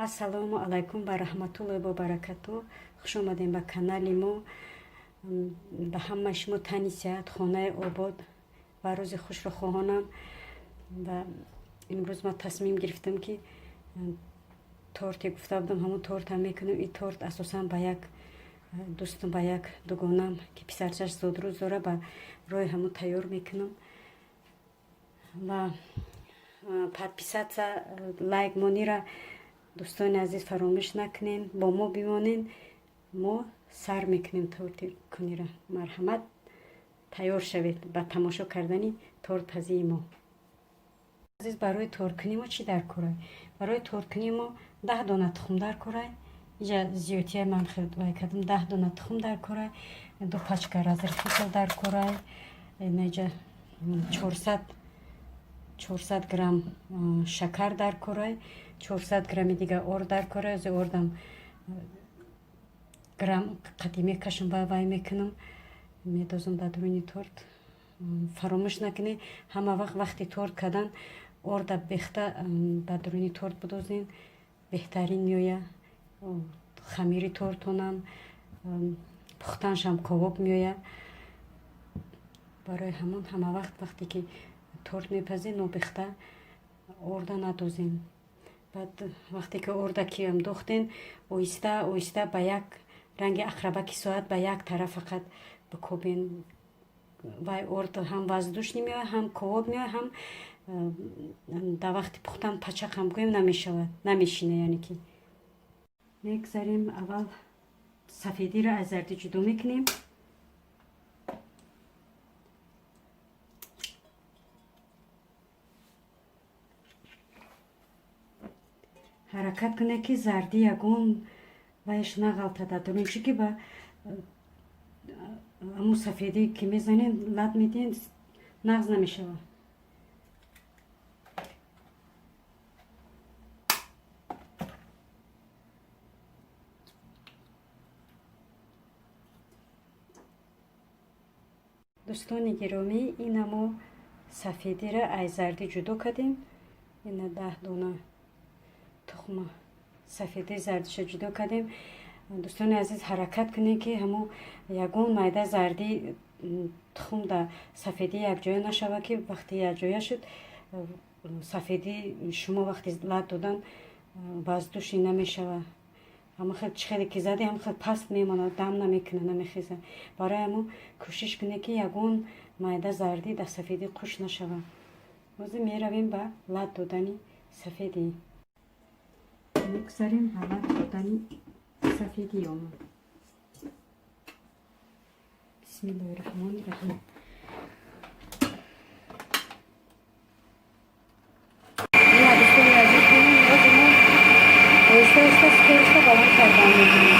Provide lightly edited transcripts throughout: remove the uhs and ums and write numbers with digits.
Ассалому алайкум ва раҳматуллоҳи ва баракату. Хуш омадем ба канали мо. Ба ҳамаи шумо тани сиҳат, хонаи обод ва рӯзи хушро хоҳонам. Ва имрӯз ман тасмим гирифтам, ки торте гуфта будам, ҳамон тортам мекунам. Ин торт асосан ба як дӯстам, ба як дугонам, ки писарчаш зодрӯз дора, ба роҳи ҳамон тайёр мекунам. Ва подписаться, лайк монира, дӯстони азиз, фаромӯш накунен, бо мо бимонен. Мо сар мекунем торти кунира. Марҳамат, тайёр шавед ба тамошо кардани тортпазии мо. Азиз, барои торткунӣ мо чӣ дар корай? Барои торткунӣ мо 10 дона тухм дар корай. Иҷа зиёдтия ман вай кардам. 10 дона тухм дар корай, ду пачка разрыхлитель дар корай, инаҷа 400 грамм шакар дар корай, 400 грамми дига орд дар корай. Ози ордам грамм қатӣ мекашам ва вай мекунам, медозам дар дуруни торт. Фаромӯш накунед, ҳама вақт вақти торт кардан орда бехта дар дуруни торт бидозен, беҳтарин меояд хамири тортонам, пухтаншам ковоб меояд. Барои ҳамон ҳама вақт вақте ки торт мепазем, нобехта орда надозем. Баъд вақте ки орда киам дохтен, оҳиста оҳиста ба як ранги ақрабаки соат ба як тараф фақат бикобен. Вай орд ҳам воздушный меояд, ҳам ковоб меояд, ҳам дар вақти пухтан пачақам гӯем намешавад, намешина. Яъне ки мегзарем, аввал сафедиро аз зардӣ ҷудо мекунем. Ҳаракат кунед, ки зардӣ ягон вайш нағалтад дар дурун, чӣ ки ба ҳамун сафедӣ ки мезанем, лат медиҳем, нағз намешавад. Дӯстони гиромӣ, ина мо сафедиро аз зардӣ ҷудо кардем. Ина 10 дона тухма сафеди зардиша ҷудо кардем. Дӯстони азиз, ҳаракат кунед, ки ҳамун ягон майда зардӣ тухм дар сафедӣ якҷоя нашавад, ки вақте якҷоя шуд, сафедӣ шумо вақти лат додан воздушный намешавад. Ҳамон хел чӣ хеле ки задӣ, ҳамон хел паст мемонад, дам намекунад, намехезад. Барои ҳамон кӯшиш кунед, ки ягон майда зардӣ дар сафедӣ қуш нашавад. Ҳозир меравем ба лат додани сафедӣ. Мегузарем ба лат додани сафедии он. Бисмиллоҳи раҳмони раҳим. Ина, дӯстони азиз, ҳозир мо оҳиста оҳиста скорость а баланд кардан мегирем.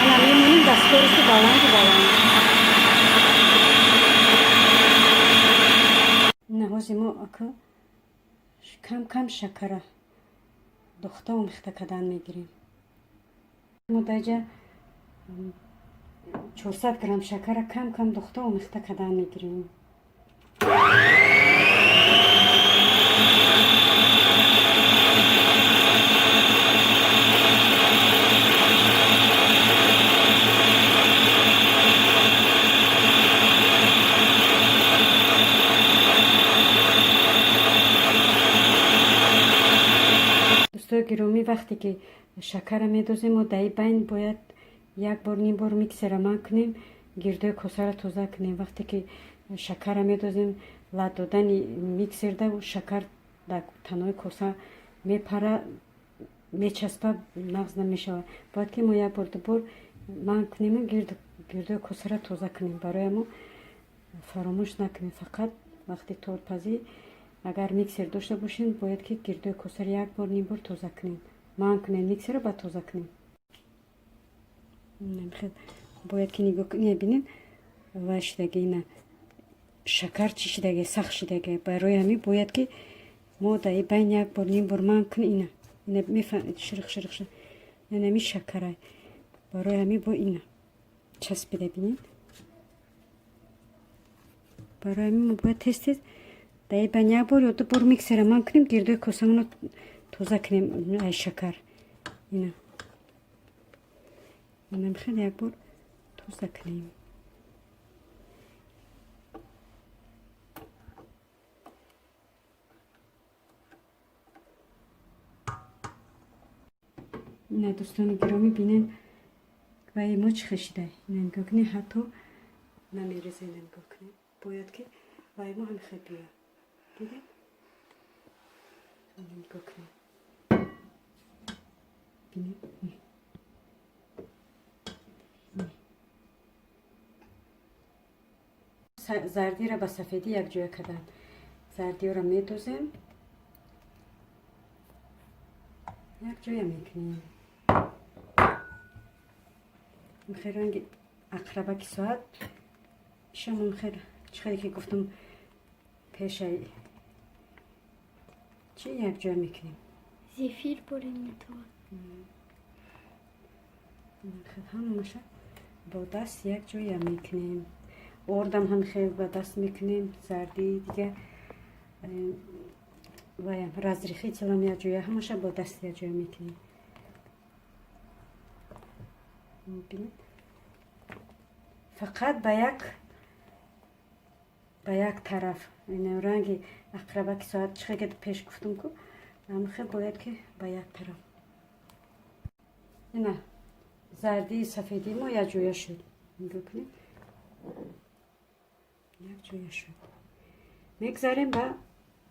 Ана мемонем дар скорость и баланду баланд. Ина ҳозир мо ака кам кам шакара духта омехта кардан мегирем. Мо даҷа 400 грамм шакара кам кам духта омехта кардан мегирем. Дӯстои гиромӣ, вақте ки шакара медозем, мо дар ин байн бояд як бор, ним бор миксера ман кунем, гирдои косаро тоза кунем. Вақте ки шакара медозем, лат додани миксерда шакар дар танои коса мепара, мечаспа, нағз намешавад. Бояд ки мо як бор, ду бор ман кунему гирдои косаро тоза кунем. Барои ҳамо фаромӯш накунем, фақат вақти тортпазӣ агар миксер дошта бошем, бояд ки гирдои косаро як бор, ним бор тоза кунем, ман кунем миксеро, баъд тоза кунем. Бояд ки нигоҳ кунем, бинем, вай шидаги, ина шакар чӣ шидаги, сахт шидаги. Барои ҳамин бояд ки мо дар байн як бор, ним бор ман кунем. Ина, ина мефаҳмед, ширих ширих, инами шакарай. Барои ҳамин бо ина Часпида, бинед. Барои ҳамин мо бояд тез тез даибан як бор ё ду бор миксера ман кунем, гирдои косамонро тоза кунем ай шакар. Ина, инам хел як бор тоза кунем. Ина, дӯстони гиромӣ, бинен, ваи мо чӣ хел шида. Ина, нигоҳ кунед, ҳатто намереза. Ина, нигоҳ кунед, бояд ки ваи мо ҳам хел биёяд. Дидед? Ина, нигоҳ кунед, бинед. Зардиро ба сафедӣ якҷоя кардан. Зардиёро медозем, якҷоя мекунем. Хел ранги ақрабаки соат ишам, хел чӣ хеле ки гуфтам, пешаи чӣ якҷоя мекунем. Зефир бурин метавон. Ҳамаша бо даст якҷоя мекунем. Ордам ҳам хел ба даст мекунем. Зардӣ дига ваям, разрыхлителам якҷоя, ҳамаша бо даст якҷоя мекунем. Бинед, фақат ба як тараф, ранги ақрабаки соат, чӣ хел пеш гуфтам ку, ҳамхел бояд ки ба як тараф. Ина, зардии сафедии мо якҷоя шуд. Нигоҳ кунед, якҷоя шуд. Мегзарем ба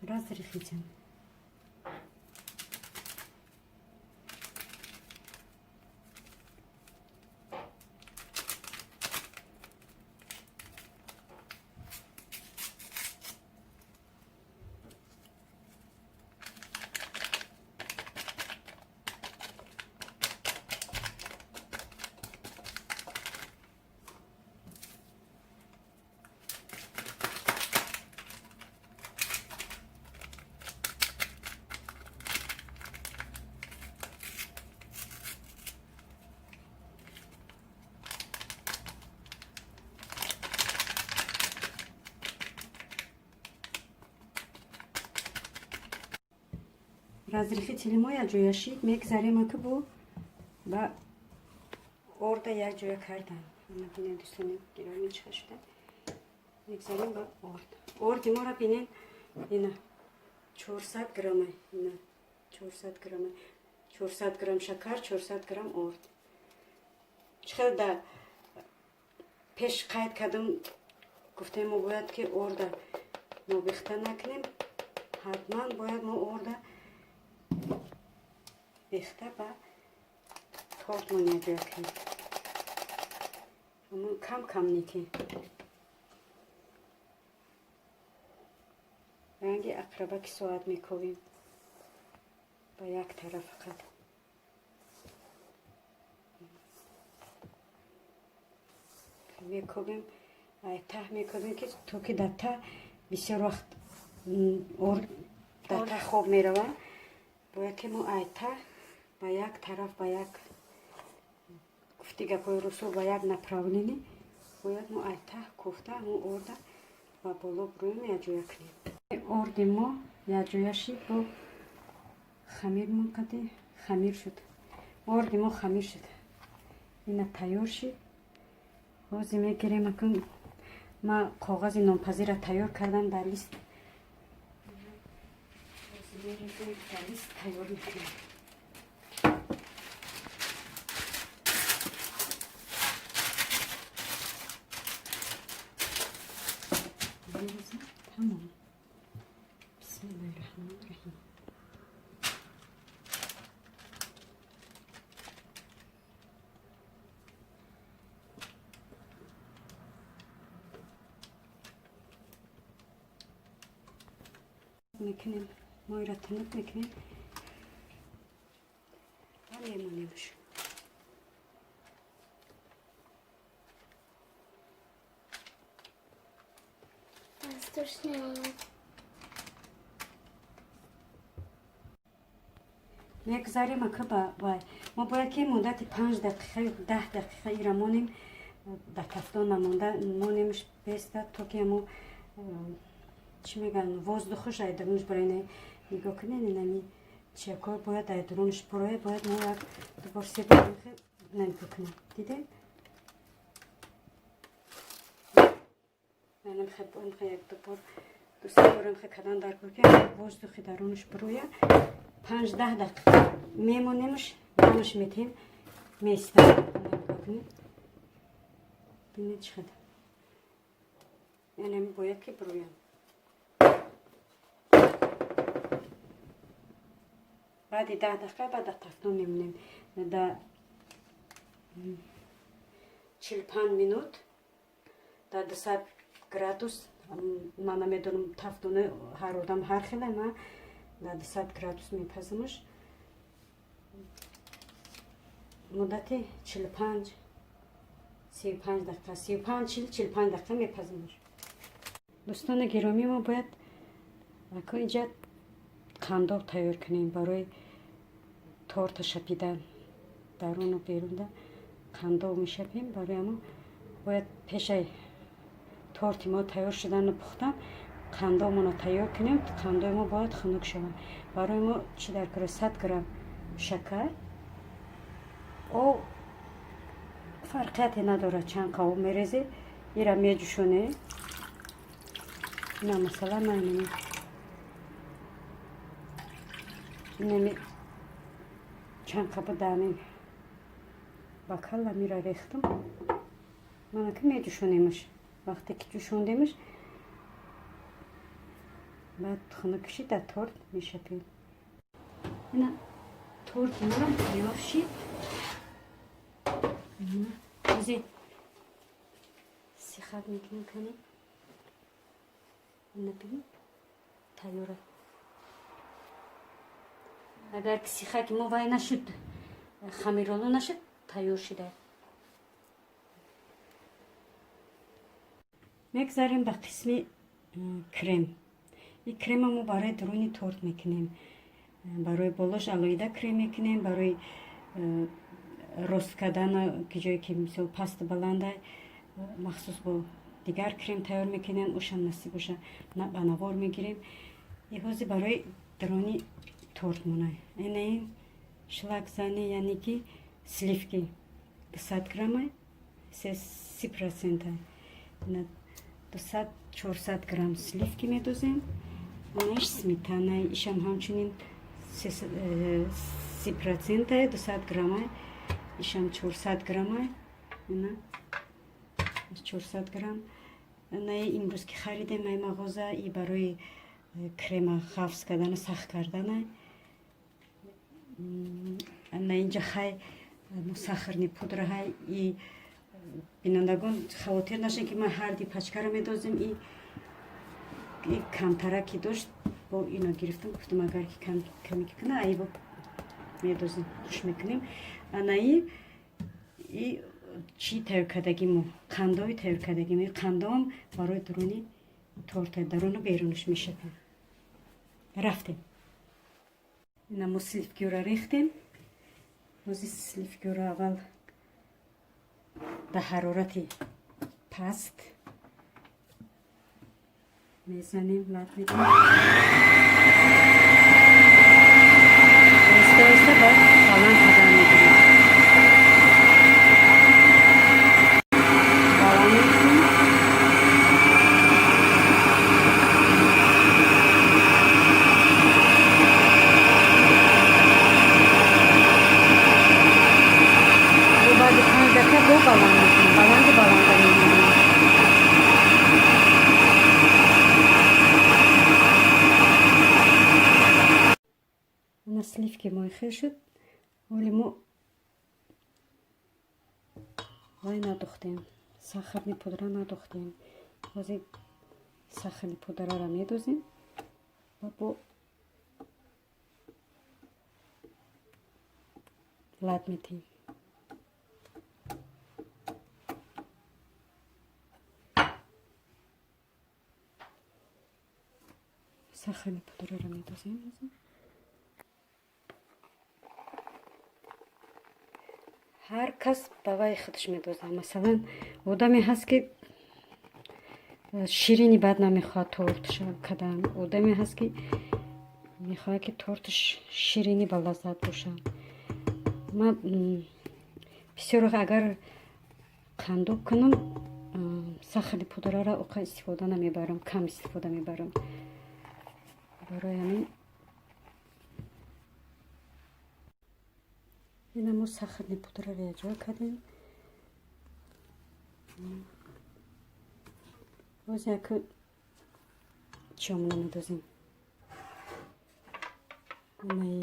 разрыхлитель. Разрыхлители мо якҷоя шид. Мегзарем ки бо ба орда якҷоя кардан. Бинед, дӯстони гиромӣ, чӣ шуда. Мегзарем ба орд. Орди моро бинен, ина, 400 грамма. Ина, 400 грамма, 400 грамм шакар, 400 грамм орд. Чӣ хел да пеш қайд кардам, гуфтем, мо бояд ки орда нобихта накунем. Ҳатман бояд мо орда бихта ба тортмон якҷоя кунем. Ҳамон кам кам неки ранги ақрабаки соат мековем ба як тараф фақат. Мекобем, таҳ мекобем, ки то ки дар таҳ бисёр вақт орд дар таҳ хоб меравад. Бояд ки мо ай таҳ ба як тараф, ба як, гуфти гапҳои русо, ба як направление бояд мо ай таҳ кофта, ҳамон орда ба боло буроем, якҷоя кунем. Орди мо якҷоя шид, бо хамир кади хамир шуд. Орди мо хамир шуд, ина, тайёр шид. Ҳозир мегирем акун. Ма коғази нонпазира тайёр кардам, дар лист, дар лист тайёр мекунем. Тамом. Бисмиллаҳи раҳмони раҳим. Мекунем, мойра тунук мекунем ва мемонемш. Воздушный омад. Мегузарем ака ба вай. Мо бояд ки муддати 5 дақиқа, 10 дақиқа ира монем. Дар тафдон намонда монемш, беста, то ки ҳамо, чӣ мегӯянд, воздух аш ай дарунаш барои. Нигоҳ кунед, инами чиякор бояд ай дарунаш бароя. Бояд мо як дубор, се бор нигоҳ кунем. Дидем, як дубор, ду-се бор амхе кадан дар кор, ки воздух и дарунаш бароя. 5-10 дақиқа мемонемш, дамаш метем, меистам. Нигоҳ кунед, бинед, чӣ қадар, яъне бояд ки бироям. Баъди 10 дақиқа баъд дар тафдон мемонем, да 45 минут дар 200 градус. Ман намедонам, тафдони ҳар одам ҳар хеле. Ман дар 200 градус мепазимаш, муддати 45, 35 дақиқа, 35, 40, 45 дақиқа мепазимаш. Дӯстони гиромӣ, мо бояд ако инҷа қандоб тайёр кунем барои торта шапидан. Даруну берунда қандоб мешапем. Барои ҳамо бояд пешаи торти мо тайёр шудану пухтан қандомонро тайёр кунем. Қандои мо бояд хунук шавад. Барои мо чӣ дар кора? 100 грамм шакар. Об фарқияте надорад, чанд қавоб мерезӣ. Ира меҷӯшонӣ. Ина, масалан, ман инами чанд қаба даамин бакалла мира рехтам. Манаки меҷӯшонемаш. Вақте ки ҷӯшондемаш, баъд хунук шид, дар торт мешапем. Ина, торти морам тайёр шид. Ози сихат мекунем кани. Ина, бибин, тайёра. Агар ки сихаки мо вай нашуд, хамиролу нашуд, тайёр шида. Мегзарем ба қисми крем. И крема мо барои дуруни торт мекунем. Барои болош алоҳида крем мекунем, барои рост кардана, ки ҷое ки, мисол, пасту баланда, махсус бо дигар крем тайёр мекунем. Ушам насиб боша, ба навор мегирем. И ҳозир барои дуруни торт монай. Ина, ин шлакзани, яъне ки сливки, 200 граммай, 30%. Ина, 200, 400 грамм сливки медозем. Инаш сметана, ишам ҳамчунин 30%, 200 граммай, ишам 400 граммай. Ина, 400 грамм. На, имрӯз ки харидем ай мағоза, и барои крема ғафз кардану сахт кардана. На, инҷа хай сахарный пудра ҳай. И бинандагон хавотир нашед, ки ман ҳарди пачка ро медозем. И камтара ки дошт, бо ино гирифтам, гуфтам, агар ки каме ки куна, айбо медозем, хуш мекунем. Анаи и чӣ тайёр кардагимо, қандои тайёр кардагимо. Қандоам барои дуруни торта, даруну берунаш мешавем. Рафтем. Ина, мо сливки ро рехтем. Ҳозир сливки ро аввал дар ҳарорати паст мезанем, лат медиҳем, оҳиста оҳиста баъд баланд кардан мегирем. Баланд мекунем. Бо баъди 5 дақиқа бо баланд мекунем, баланди баланда мемонем. Ана, сливки мои хел шуд. Оли мо вай надохтем, сахарный пудра надохтем. Ҳозир сахарный пудра ро медозем ва бо лат метиҳем. Сахарный пудра ро медозем ҳозир. Ҳар кас ба вай худаш медозад. Масалан, одаме ҳаст, ки ширини бад намехоҳад тортша кадан, одаме ҳаст, ки мехоҳад, ки торташ ширинӣ ба лаззат бошад. Ман бисёр агар қандоб кунам, сахари пудраро оқа истифода намебарам, кам истифода мебарам. Барои ҳамин ина мо сахарни пудраро якҷоя кардем. Боз як чиомона медозем, инаи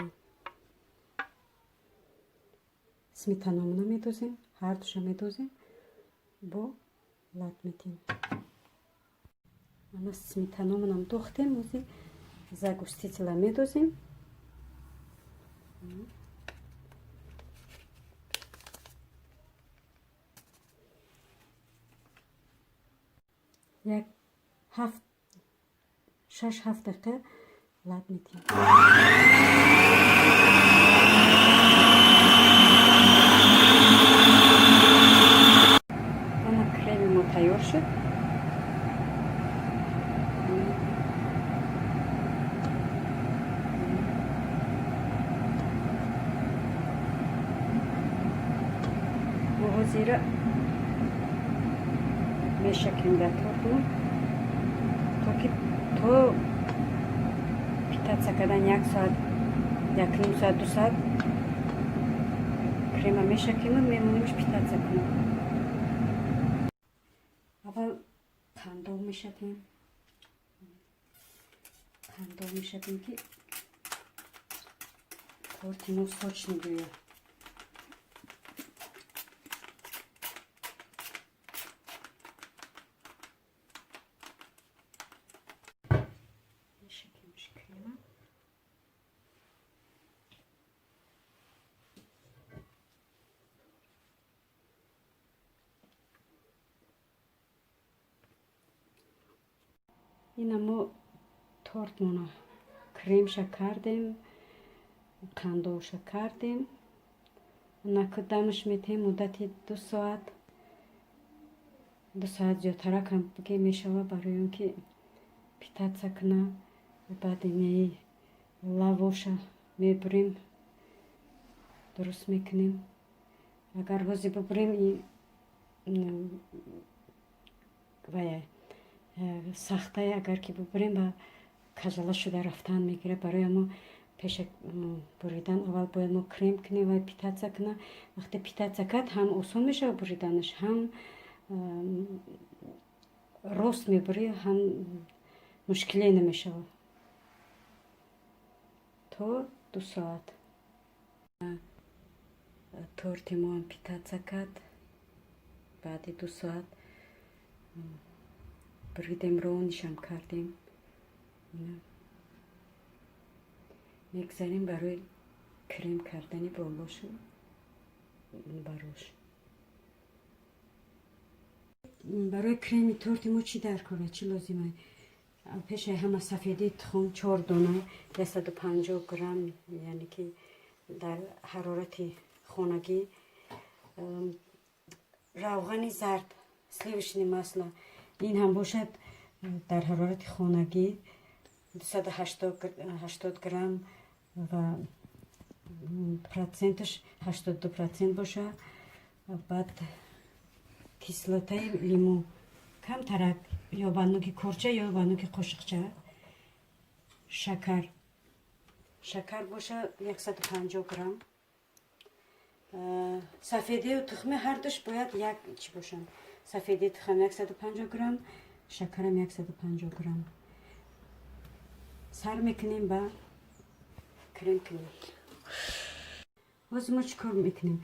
сметанамона медозем, ҳардуша медозем, бо лат метем. Ана сметанамонам дохтем, ози загустителя медозем. Як ҳафт, шаш, ҳафт дақиқа лат метем. Ана креми мо тайёр шуд. Мо ҳозира мешакем дар тортмо, то ки то питаться кардан як соат, якним соат, 2 соат крема мешакему мемонемш питаться кунам. Аввал қандоб мешакем, қандоб мешакем, ки торти мо сочный биёяд. Мешакемш крема. Ина мо тортмона кремша кардем, қандовша кардем. Накудамаш метем муддати 2 соат, 2 соат зиёдтаракам ки мешава, барои он ки питаться куна. Баъд инаи лавоша мебурем, дуруст мекунем. Агар ҳозир бубурем, вая сахтае, агар ки бубурем, ба кажала шуда рафтан мегирад. Барои ҳамо пеша буридан аввал бояд мо крем кунем ва питаться куна. Вақте питаться кард, ҳам осон мешавад буриданаш, ҳам рост мебурӣ, ҳам мушкиле намешавад. То 2 соат торти моам питаться кард. Баъди 2 соат буридем, ронишам кардем. Мегзарем барои крем кардани болошу барош. Барои креми торти мо чӣ дар кора, чӣ лозима? Пешаи ҳама сафедии тухм чор дона, 150 грамм, яъне ки дар ҳарорати хонагӣ, равғани зард, сливочное масло, ин ҳам бошад дар ҳарорати хонагӣ, 280 грамм ва проценташ 82% бошад. Баъд кислотаи лимӯ камтарак, ё ба нуки корча, ё ба нуки қошиқча, шакар, шакар боша 150 грамм. Сафедию тухми ҳардуш бояд як чӣ бошанд: сафедии тухм 150 грамм, шакарам 150 грамм. Сар мекунем ба крем кунем. Боз мо чӣ кор мекунем?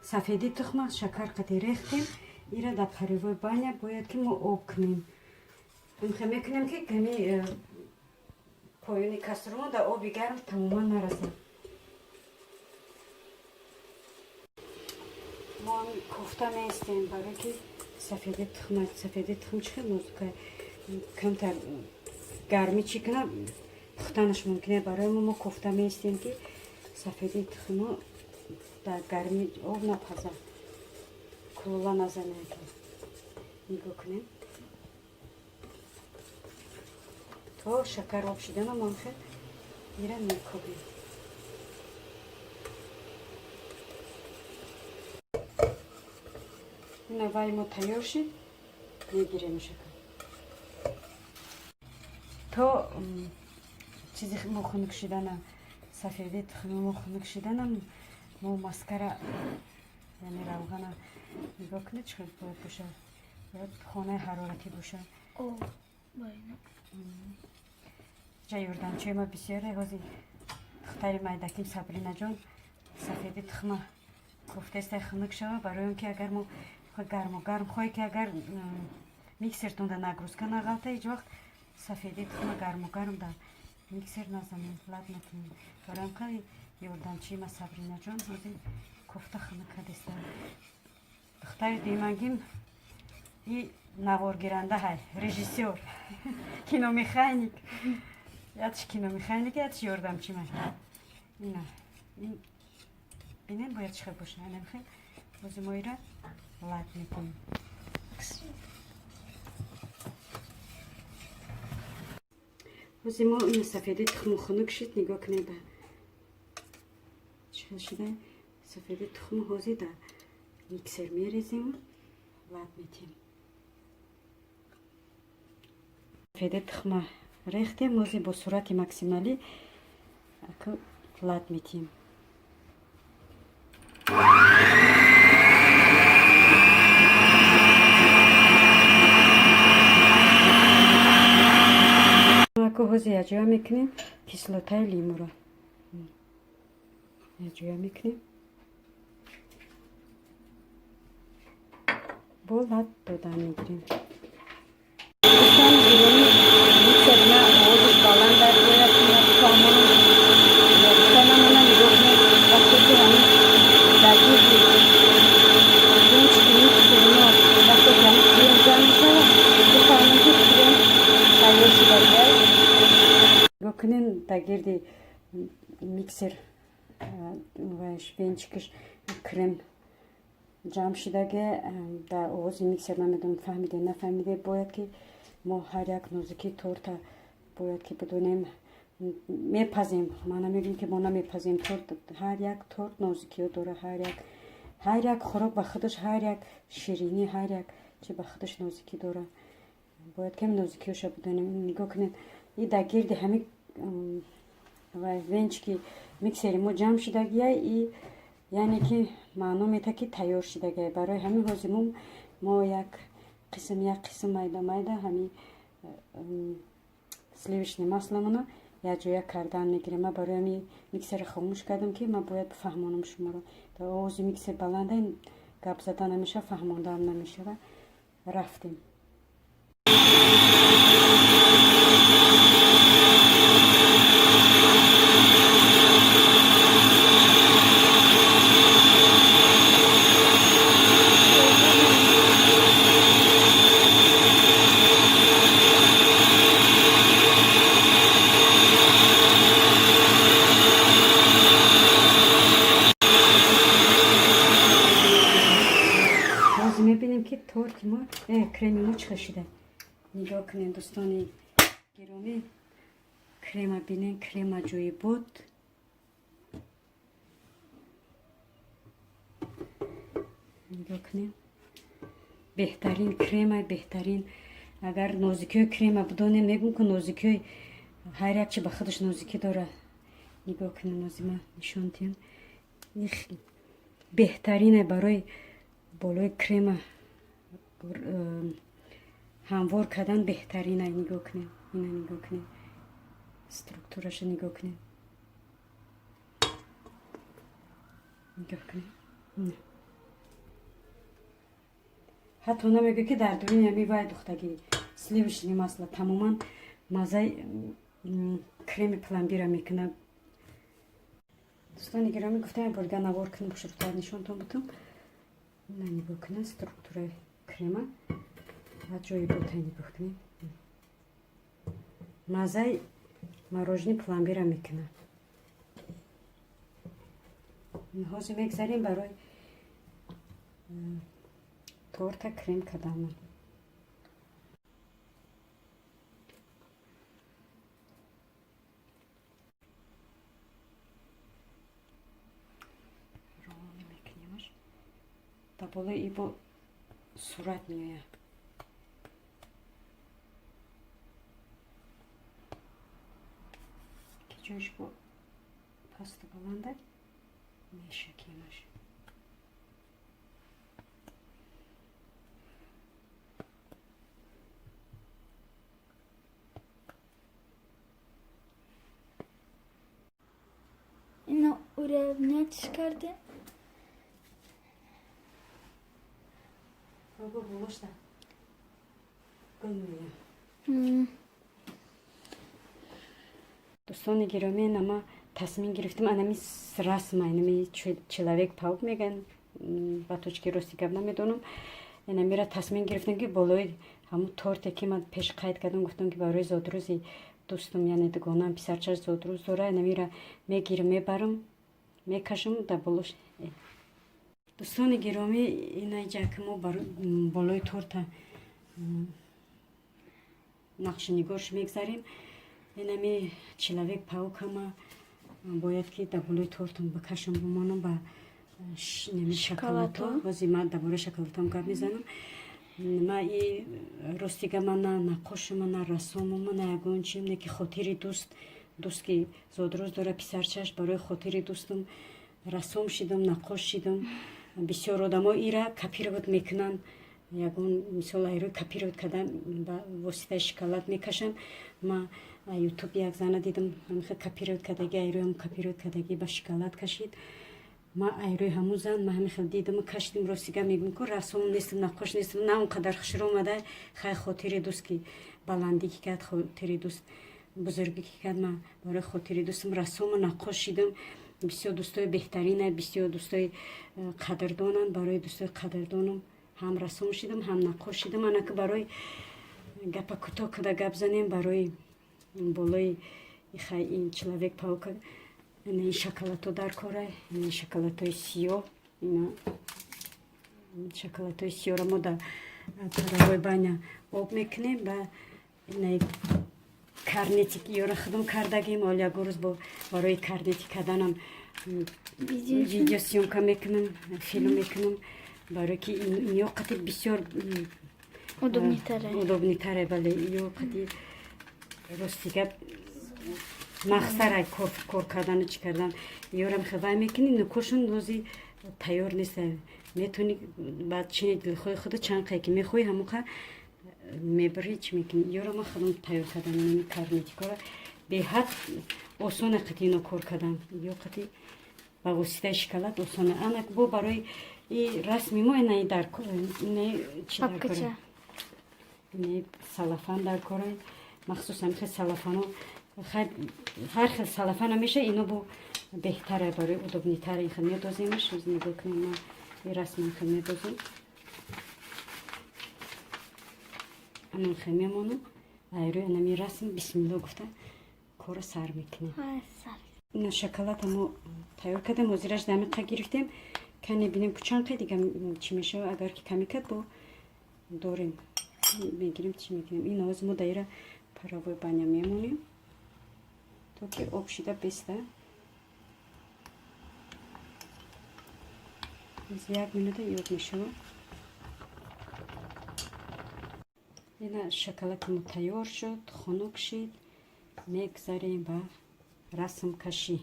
Сафедии тухма шакар қати рехтем, ира дар паровой баня бояд ки мо об кунем. Имхе мекунем, ки ками поёни кастрюлмо дар оби гарм тамоман нарасад. Мо кофта меистем, барое ки сафеди тухма, сафеди тухм чӣ хел нозука, камтар гармӣ чӣ куна, пухтанаш мумкин. Барои мо кофта меистем, ки сафеди тухмо Дар гарми об напаза, кулула назанед. Нигоҳ кунем, то шакар об шидана мо хел ира мекобем. Ина, вай мо тайёр шид, мегирем шакар. То чизи мо хунук шидана, сафеди тухми мо хунук шидана, мо маскара, яъне равғана, нигоҳ кунед, чӣ хел бояд бошад. Бояд хонаи ҳароратӣ бошад. Ҷа ёрдамчиёи ма бисёре. Ҳозир духтари майдаким Сабринаҷон сафеди тухма кофтаистай, хунук шава, барои он ки агар мо гарму гарм хоҳе ки агар миксертонда нагрузка нағалта, ҳеҷ вақт сафеди тухма гарму гарм дар миксер назанем, лат накунем. Барои ҳам ёрдамчии ма Сабринаҷон ҳозир кофта хунук кардеста. Духтари дуюмангим и наворгиранда ҳай, режиссёр, киномеханик. Ятш киномеханик, ятш ёрдамчи ман. Ина, бинем, бояд чӣ хел боша. Анамхел бози мо ира лат мекунем. Ҳози мо ина сафеди тухму хунук шид, нигоҳ кунед, ба чӣ хел шида сафеди тухму. Ҳозир дар миксер мерезем, лат метем. Сафеди тухма рехтем, ҳозир бо суръати максималӣ лат метем. Аку ҳозир якҷоя мекунем кислотаи лимуро, якҷоя мекунем, бо лат додан мегирем. Дӯстони гиромӣ, миксер на овозаш баланд дар бояд фаҳмонам, гуфта намона. Нигоҳ кунед, вақте ки ҳамин дар гирди венчики миксери мо, вақте ки ҳамин крем ҷамъ мешавад, бифаҳмем, ки крем тайёр шудагиай. Нигоҳ кунед, дар гирди миксер венчикаш крем ҷамъ шудаги дар овози миксер. Намедонам, фаҳмиде, нафаҳмиде. Бояд ки мо ҳар як нозукии торта бояд ки бидонем. Мепазем, ман намегӯем, ки мо намепазем торт. Ҳар як торт нозукиҳо дорад, ҳар як хӯрок ба худаш, ҳар як ширинӣ, ҳар як чи ба худаш нозукӣ дорад. Бояд ками нозукиҳоша бидонем. Нигоҳ кунед, и дар гирди ҳамин венчики миксери мо ҷамъ шудагия, и яъне ки маъно метаҳад, ки тайёр шудагия. Барои ҳамин ҳозир мо як қисм, як қисм, майда майда ҳамин сливочный масломона якҷоя кардан мегирем. Ман барои ҳамин миксерро хомӯш кардам, ки ман бояд бифаҳмонам шуморо. Овози миксер баланда, гап зада намешавад, фаҳмондаам намешавад. Рафтем. Ҳозир мебинем, ки торти мо, креми мо чӣ хел шуда. Нигоҳ кунед, дӯстони гиромӣ, крема бинен, крем аҷоибот. Нигоҳ кунед, беҳтарин крема, беҳтарин. Агар нозукиҳои крема бидонем, мегӯм, ки нозукиҳои ҳар як чи ба худаш нозукӣ дорад. Нигоҳ кунед, нозима нишон диҳам. Беҳтарине барои болои крема ҳамвор кардан, беҳтарина. Нигоҳ кунед, ина нигоҳ кунед, структураша нигоҳ кунед, нигоҳ кунед. Ҳатто намегӯ, ки дар дуруни ҳами вай духтагӣ сливочный масло. Тамоман маззаи креми пломбира мекунад. Дӯстони гиромӣ, гуфтам, борга навор кунам, бошадтар нишонтон бутум. Ина нигоҳ кунед, структураи крема аҷоибота. Нигоҳ кунед, маззаи мороженое пломбира мекунад. Ҳозир мегзарем барои торта крем карданмон. Ровно мекунемаш. Дар болои ибо сурат меояд. Ки ҷояш бо пасту баланда мешакемаш. Ино уравнять кардем. Бобо, болошта гул меояд. Дӯстони гиромӣ, нама тасмим гирифтем, анами расма, инами человек паук мегӯянд, ба точки рости гап намедонам, инамира тасмим гирифтем, ки болои ҳамун торте, ки ман пеш қайд кардам, гуфтам, ки барои зодрӯзи дӯстум, яъне дугонаам, писарчаш зодрӯз дора, инамира мегирам, мебарам, мекашам дар болош. Дӯстони гиромӣ, инаҷа ки мо болои торта нақшинигорш мегзарем, инами человек паук ама бояд ки дар болои тортам бикашам, бимонам ба шоколадҳо. Ҳозир ман дар бораи шоколадҳом гап мезанам. Ма и ростига ман на наққошума, на рассомума, на ягон чим, не ки хотири дӯст, дӯст ки зодрӯз дора писарчаш, барои хотири дӯстам рассом шидам, наққош шидам. Бисёр одамо ира копировать мекунанд, ягон мисол айрӯи копировать кардан ба воситаи шоколад мекашанд. Ма Ютуб як зана дидам, ҳамихел копировать кардаги, айрӯи ҳам копировать кардаги ба шоколад кашид. Ма айрӯи ҳамун зан ма ҳамихел дидам, кашидим. Ростига мегӯм, ку рассом нестам, наққош нестам, на он қадар хушро омада. Хай, хотири дӯст ки баландӣ ки кард, хотири дӯст бузургӣ ки кард, ма барои хотири дӯстам рассому наққош шидам. Бисёр дӯстои беҳтарина, бисёр дӯстои қадрдонанд. Барои дӯстои қадрдонам ҳам рассом шидам, ҳам наққош шидам. Анаки барои гапа кӯтоҳ када гап занем, барои болои ин человек паука ин шоколадҳо дар кора, ин шоколадҳои сиёҳ. Ина шоколадҳои сиёҳро мо дар паровой баня об мекунем ба ина карнетик ёра худам кардагим. Ҳол ягон рӯз бо барои карнетик карданам видеосъёмка мекунам, филм мекунам, барое ки ё қати бисёр удобный таре. Удобный таре, бале. Ё қати рости гап махсара кор кардану чӣ кардан. Ёрам хевай мекунӣ, нукошон нози тайёр нест, метавонӣ ба чини дилхоҳи худа чанд қае ки мехоҳӣ, ҳамоқа мебарӣ, чӣ мекунӣ. Ёра ма худам тайёр кардан. Инами карнетикора беҳад осона қати ино кор кардан, ё қати ба воситаи шоколад осона. Анак бо барои и расми мо инаи дар инаи чи дар кора, инаи салафан дар кора, махсусан хел салафано. Ҳар хел салафана меша, ино бо беҳтара, барои удобный тара. Ин хел медоземаш. Нигоҳ кунем, ма и расма хел медозем, анан хел мемонам айрӯи анами расм. Бисмилло гуфта кора сар мекунем. Ина шоколада мо тайёр кардем, ҳозираш дамиқа гирифтем. Кане бинем, ку чанд қай дига чӣ мешава. Агар ки ками кард, бо дорем, мегирем, чӣ мекунем. Ин ҳозир мо даира паровой баня мемонем, то ки об шида беста. Як минута ёд мешава. Ина шоколади мо тайёр шуд, хунук шид, мегзарем ба расмкашӣ.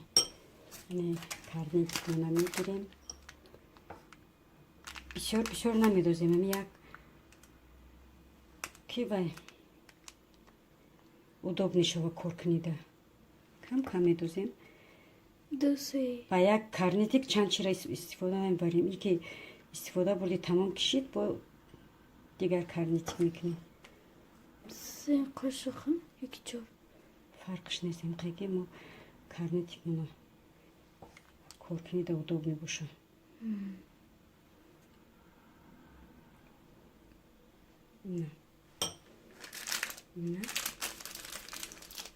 Карнетикона мегирем, бисёр бисёр намедозем, ами як ки вай удобный шава кор кунида, кам кам медозем. Ба як карнетик чанд чира истифода намебарем. Ики истифода бурди, тамом кишид, бо дигар карнетик мекунем. Се қошуқ яки чор? Фарқш нест, ҳамқайки мо карнетикмона кор кунида удобный боша. На, на,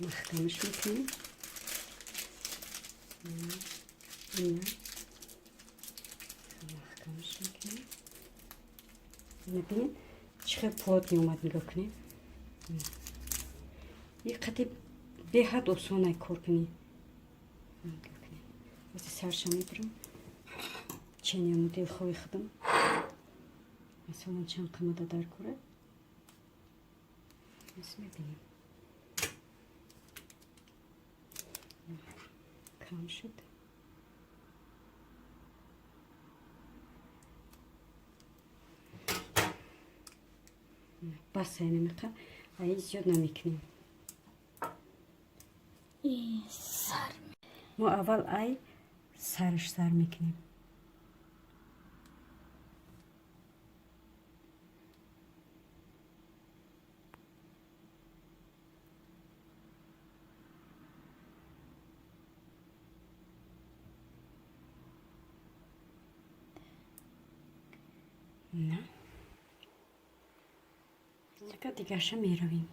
маҳкамаш мекунем. На. Камш мекунем. Бибинед, чӣ хел плотный омад, нигоҳ кунед. И қати беҳад осонай кор кунӣ. Нигоҳ кунед. Ози сарша мебурам. Ченияму дилхоҳи худам. Масалан, чанд қимата дар кора. Мис мебинем. Кам шуд. Бас намеқа, аи зиёд намекунем. И сар. Мо аввал ай сараш сар мекунем. На. Така дигарша меравем.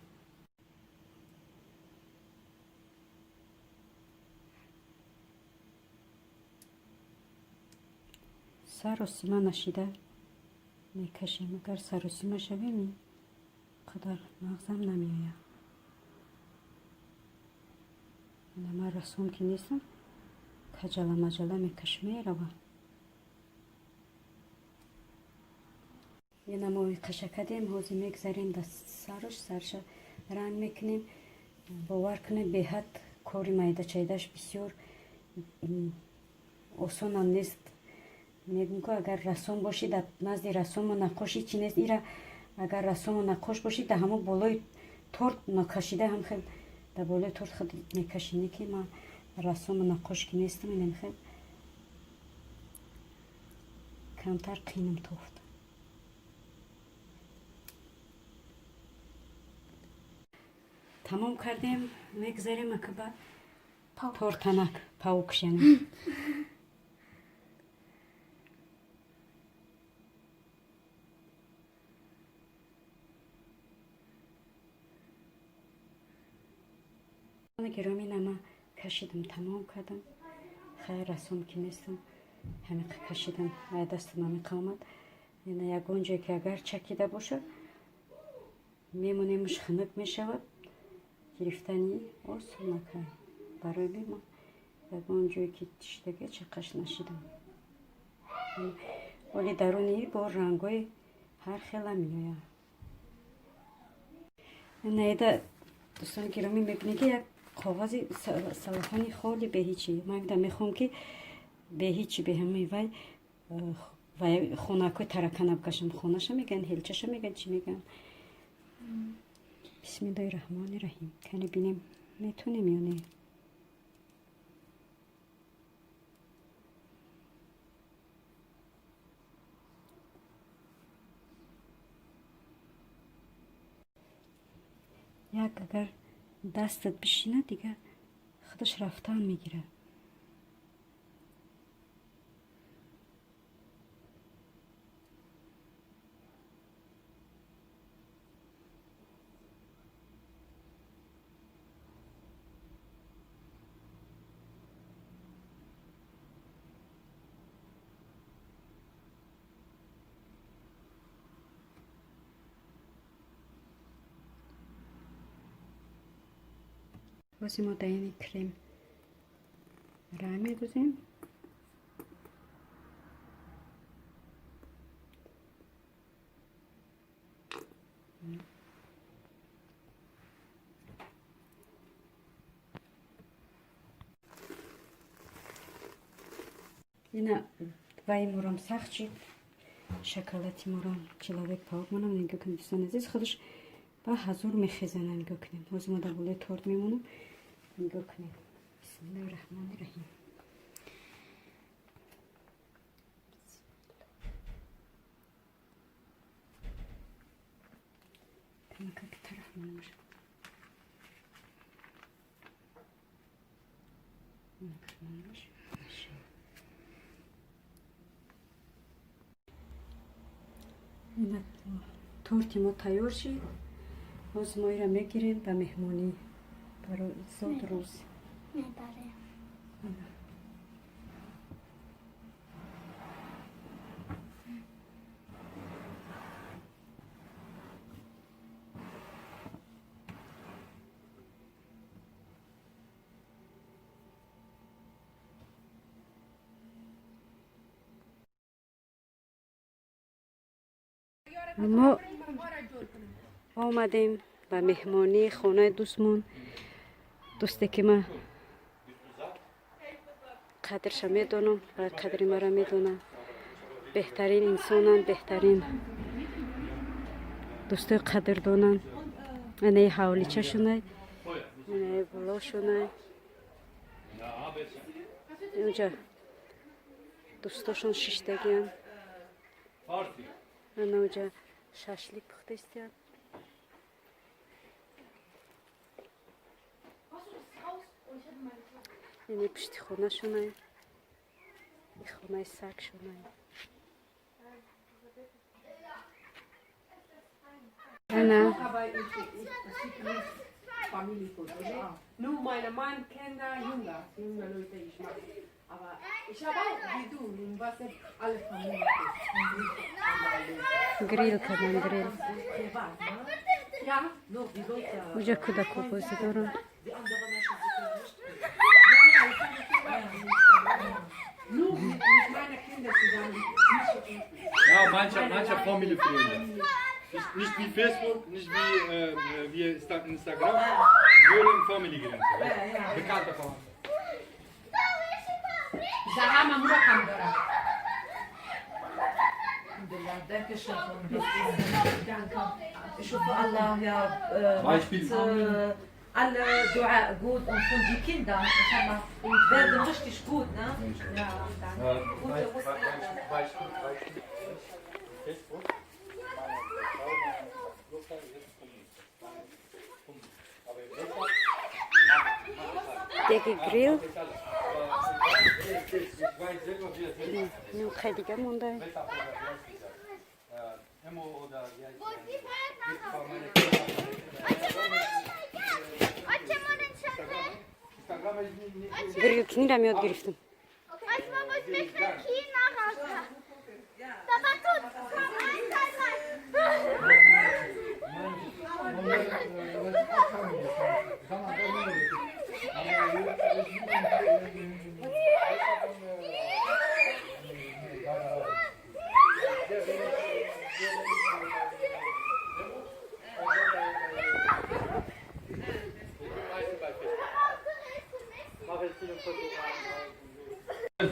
Саросима нашида мекашем. Агар саросима шавем, қадар мағзам намеояд. Ман рассом ки нестам, каҷала маҷала мекашам, мерава. Ина мо қаша кардем, ҳозир мегзарем да саруш, сарша ранг мекунем. Бовар кунед, беҳад кори майдачайдаш бисёр осонам нест. Мегӯм ку, агар рассом бошӣ, дар назди рассому наққош ҳичи нест. Ира агар рассому наққош бошӣ, дар ҳамон болои торт накашида ҳам хел дар болои торт худ мекашӣ. Не ки ман рассому наққош ки нестам, инам хел камтар қинам тофт. Тамом кардем, мегзарем ака ба тортанак, паукш яъне. Гиромӣ, нама кашидам, тамом кардам. Хайр, рассом ки нестам, ҳамиқа кашидам, ай дастам ҳамиқа омад. Яна ягон ҷое ки агар чакида бошад, мемонемш, хунук мешавад, гирифтани осонакай. Барои ма ягон ҷое ки шидага чақаш нашидам. Оли даруни бо рангҳои ҳар хела меояд. Наида, дӯстони гиромӣ, мебинед, ки як коғази салафони холи, беҳичи. Ман гида мехоҳам, ки беҳичи, беҳамаи вай вай хонакҳои таракана бикашам. Хонаша мегӯянд, ҳелчаша мегӯянд, чӣ мегӯянд. Бисмиллоҳи раҳмони раҳим. Кани бинем, метонем ё не. Як агар дастат бишинад, дигар худаш рафтан мегирад. Бози мо дар ини крем ранг мегузем. Ина ваи морам сахт шид, шоколади морам, человек паук монам. Нигоҳ кунед, дӯстони азиз, худаш ба ҳазур мехезана. Нигоҳ кунед, ҳозир мо дар болои торт мемонам. Нигоҳ кунед. Бисмиллоҳи раҳмони раҳим. Камакак тараф монамаш. Монамаш. Ина торти мо тайёр шид. Ҳозир мо ира мегирем ба меҳмонӣ барои зод рӯз. Мебарем. Мо омадем ба меҳмонии хонаи дӯстмон, дӯсте ки ман қадрша медонам ва қадри маро медонам. Беҳтарин инсонанд, беҳтарин дӯстои қадрдонанд. Анаи ҳавличашунай, анаи болошунай, инҷа дӯстошон шиштагиянд, ана уҷа шашлик пухта истиянд. Ини пушти хонашонай, хонаи сагшонай. Ана. Aber ich schicke nicht Familienfotos. Nur meine Mann, Kinder, Jünger. Junge Leute, ich mag. Aber ich habe auch, wie du, im Wasser, alle Familienfotos. Грил кардам, грил. Privat, ne? Ja. Nur die Leute, Уҷа кӯдако бозӣ доранд. Die anderen Menschen sind nicht. Nur mit meinen Kindern zusammen. Nicht Ja, manche Familienfreunde. Nicht wie Facebook, nicht wie Instagram, nur in Familiengrenze. Bekannte Verwandte. زعامة مرقم دارم. الحمد لله, danke schön. Danke. Ich hoffe, Allah ja, Beispiel. macht, alle Dua gut und von die Kinder inshallah, und werden richtig gut, ne? Ja, danke. Gute Muslime. Beispiel, Beispiel, Facebook. Meine Frau, meine Tochter, jetzt kommt Aber WhatsApp, Деги грил. ich weiß selber, wie es ist. Нуқаи дига монда. WhatsApp oder wie heißt dieser? Emo oder wie heißt der? Instagram ist nicht Грилкунирам ёд гирифтам. Als muss mich mit China raus. Papa, tut, komm, ein,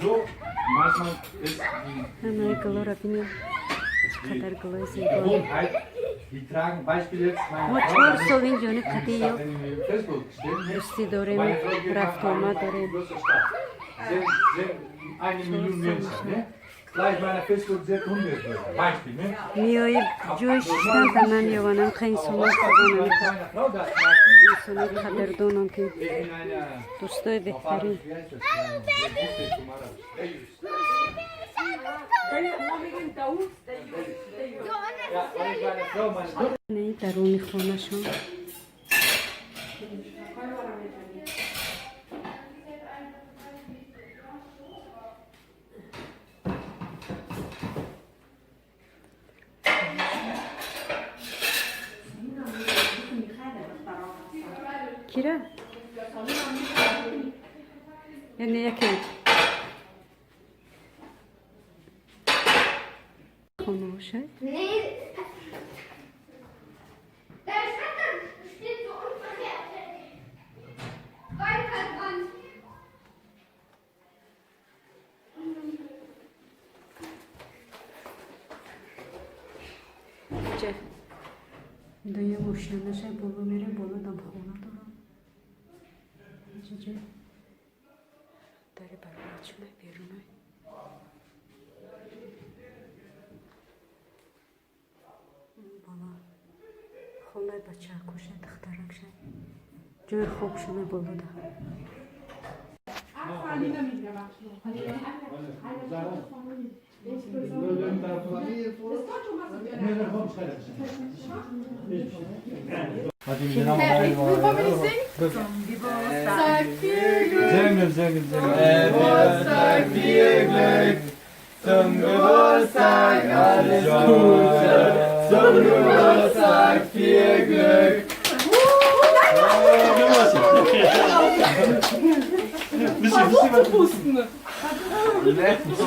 So, manchmal ist die Анаи гулоро бинем, чӣ қадар гулои зебо. Gewohnheit, die tragen, Beispiel jetzt, meine Мо Frau, 4 сол ин ҷониб қадиё wenn ich im Facebook stehe, ne? дӯстӣ дорем, Meine Frau geht nach рафтуомад einer дорем. großen Stadt. 1 Million Menschen, ne? Gleich meiner Facebook 600 Leute. Beispiel, ne? Меои, ҷои шиштан та намеёванам, ха инсоно хубонам, Meine Frau das macht, инсонои қадрдонам, ки ich bin einer, дӯстои беҳтарин. wie heißt das? Ja, weil ich meine Frau, meine Tochter Не, даруни хонашон. Кира, яъне яке хонавошай. Nee. Der Schritt steht so unverkehrt. Wein verbrannt. Ча дуюм ошёнашай, боло мерем, боло дамхона дорам. Ҷа дари баромадшунай, берунай. Боло хонаи бачаакошай, духтаракшай, ҷои хобшунай болода. Singen, singen, singen. Geburtstag, viel Glück. Zum Geburtstag alles Gute. Zum Geburtstag viel Glück. Pusten. Das ist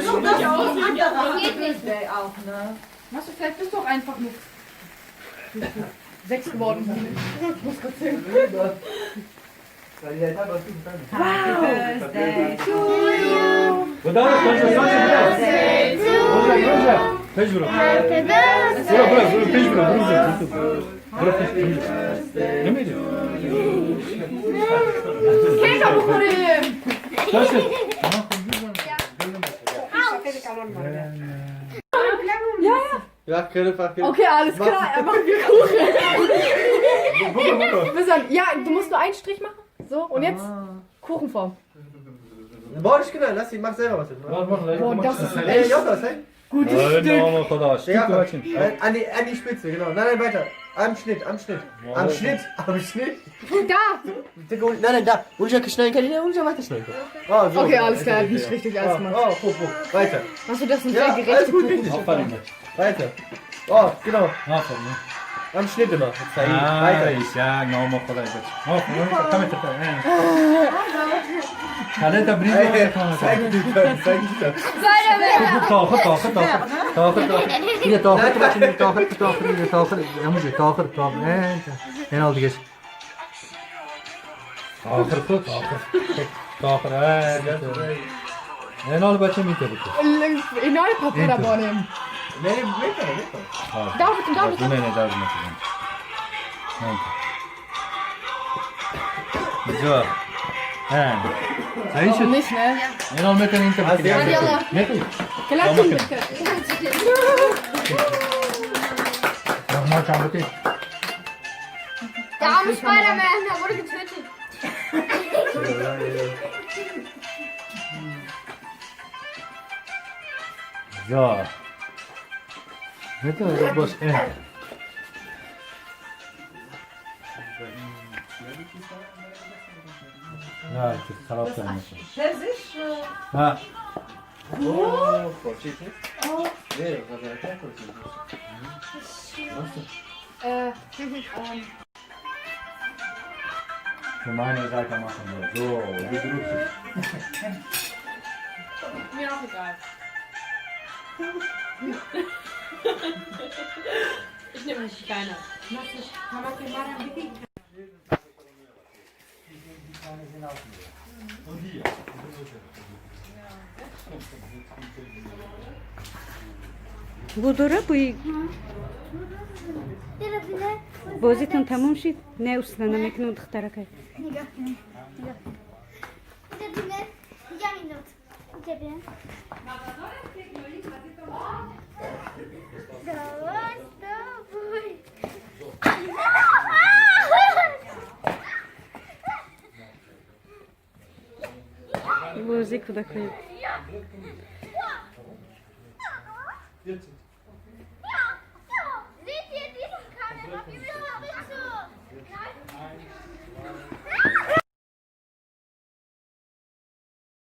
ein anderer Birthday auch, ne? Vielleicht bist du auch einfach nur 6 geworden. Ich muss kurz sehen. Happy Birthday to you. Happy birthday. Keka بخوریم. Ja, Okay, alles klar, er macht mir Kuchen. Ja, du musst nur einen Strich machen. So, und jetzt Kuchenform. Boah, genau, lass ihn, mach selber was. Boah, das ist ein Ey, echt Jonas, hey. gutes Stück. An die Spitze, genau. Nein, nein, weiter. Am Schnitt, am Schnitt. Am Schnitt, am Schnitt. Da! Nein, nein, da. Unja schneiden kann ich, Unja weiter schneiden. Oh, so. Okay, alles klar, nicht richtig alles gemacht. Oh, oh, oh, weiter. Achso, das sind Ja, sehr gerechte alles gut, Kuchen. richtig. Weiter. Oh, genau. Am Schnitt immer. Weiter. Ey, zeig die Karte, zeig die Karte. Egal, Papa da vorne. Nee, nee, weiter, weiter. Da bitte, da bitte. Warum nicht, ne? Yalla. Klatschen bitte. Der arme Spider-Man, der wurde getötet. So. Bitte, was Ja, Persisch? Ha. Oh, Nee, das war ja Für meine Seite machen wir. So, wie grüß ich. Mir auch egal. Ich nehme richtig kleine. Будора буи бозитон тамом шид? Не устина намекунам духтаракай. Бозӣ кӯдакои.